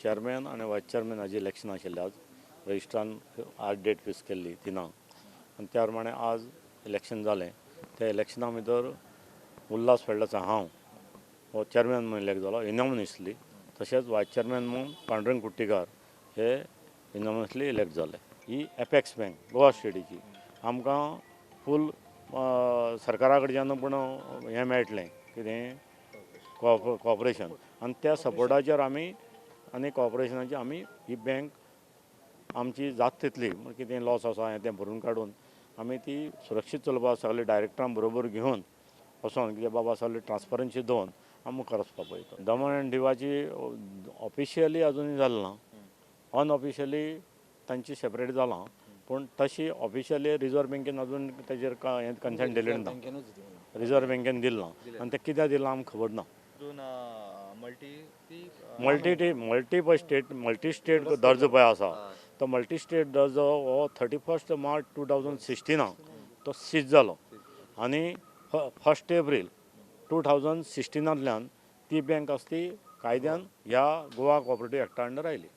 Chairman आनी voice chairman हाजी election आशिल्लें. आज रजिस्ट्रान आज डेट फिक्स केल्ली 3क आनी त्या प्रमाणे आज इलेक्शन जालें. त्या इलेक्शना भितर उल्हास फेर्नांडीस हांव हो चेअरमॅन म्हणून इलेक्ट जालो युनानिमसली. तशेंच वायस चेअरमॅन म्हणून पांडुरंग कुट्टीकार हे युनानिमसली इलेक्ट जाले. ही एपेक्स बँक गोवा स्टेटीची आमकां फूल सरकारा कडच्यान पूण हें मेळटलें कितें कॉपरेशन आनी त्या सपोर्टाचेर आमी आनी कॉपरेशनाचेर आमी ही बँक आमची जाता तितली कितें लॉस आसा हें तें भरून काडून आमी ती सुरक्षीत चलोवपाक सगळे डायरेक्टरां बरोबर घेवन वचोन कित्याक बाबा सगळे ट्रान्सपरन्सी दवरून आमी मुखार वचपाक पळयता. दमण आनी दिवाची ऑफिशियली अजून जालें ना. अनऑफिशियली तांची सेपरेट जालां, पूण तशी ऑफिशियली रिजर्व बँकेन अजून तेजेर हें कन्सेंट दिलें ना. रिजर्व बँकेन दिलें ना आनी तें कित्याक दिलां आमकां खबर ना. मल्टी मल्टी पळय स्टेट मल्टी स्टेट दर्जो पळय आसा तो मल्टी स्टेट दर्जो हो 31 मार्च 2016 तो सीज जालो आनी 1 एप्रील 2016 ती बँक आसा ती कायद्यान ह्या गोवा कॉपरेटीव एक्टा अंडर आयली.